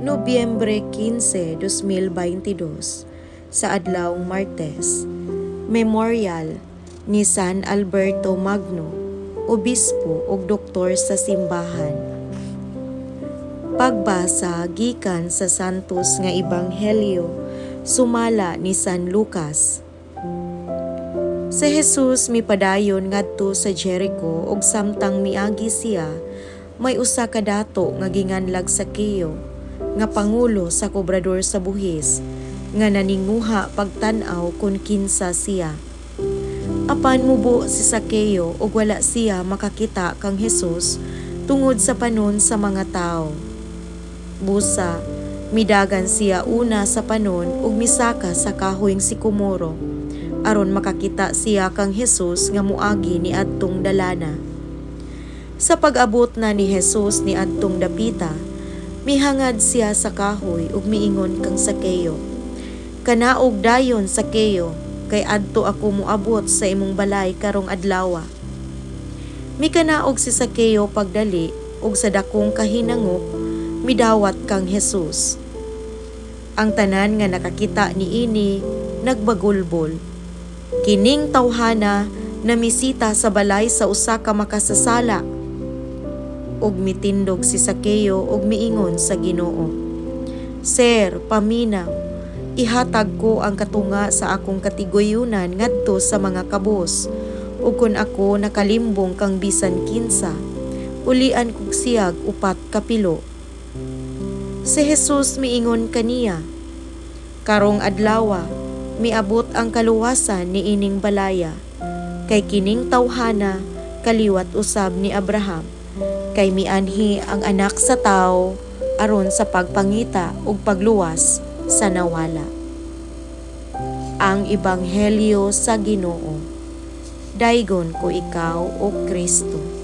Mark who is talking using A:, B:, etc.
A: Nobyembre 15, 2022, sa adlawng Martes, Memorial ni San Alberto Magno, obispo ug doktor sa simbahan. Pagbasa gikan sa Santos nga Ebanghelyo sumala ni San Lucas. Si Jesus mipadayon ngadto sa Jericho ug samtang miagi siya, may usa ka dato nga ginganlag Sakeo nga pangulo sa kobrador sa buhis nga naninguha pagtan-aw kon kinsa siya. Apan mubo si Sakeo ug wala siya makakita kang Jesus tungod sa panon sa mga tawo. Busa, midagan siya una sa panon ug misaka sa kahoy nga sikomoro aron makakita siya kang Jesus nga muagi ni adtong dalana. Sa pag-abot na ni Jesus ni adtong dapita, mihangad siya sa kahoy ug miingon kang Sakeo, "Kanaog dayon, Sakeo, kay adto ako moabot sa imong balay karong adlawa." Mikanaog si Sakeo pagdali ug sa dakong kahinangop midawat kang Jesus. Ang tanan nga nakakita niini nagbagulbol. "Kining tawhana namisita sa balay sa usa ka makasasala." Ug mitindog si Sakeo ug miingon sa Ginoo, "Sir, paminaw, ihatag ko ang katunga sa akong katiguyunan ngadto sa mga kabos, ug kon ako nakalimbong kang bisan kinsa, ulian kog siyag upat ka pilo." Si Jesus miingon kaniya, "Karong adlawa miabot ang kaluwasan niining balaya, kay kining tawhana kaliwat usab ni Abraham, kay mianhi ang Anak sa Tawo aron sa pagpangita ug pagluwas sa nawala." Ang Ebanghelyo sa Ginoo. Daygon ko ikaw, O Kristo.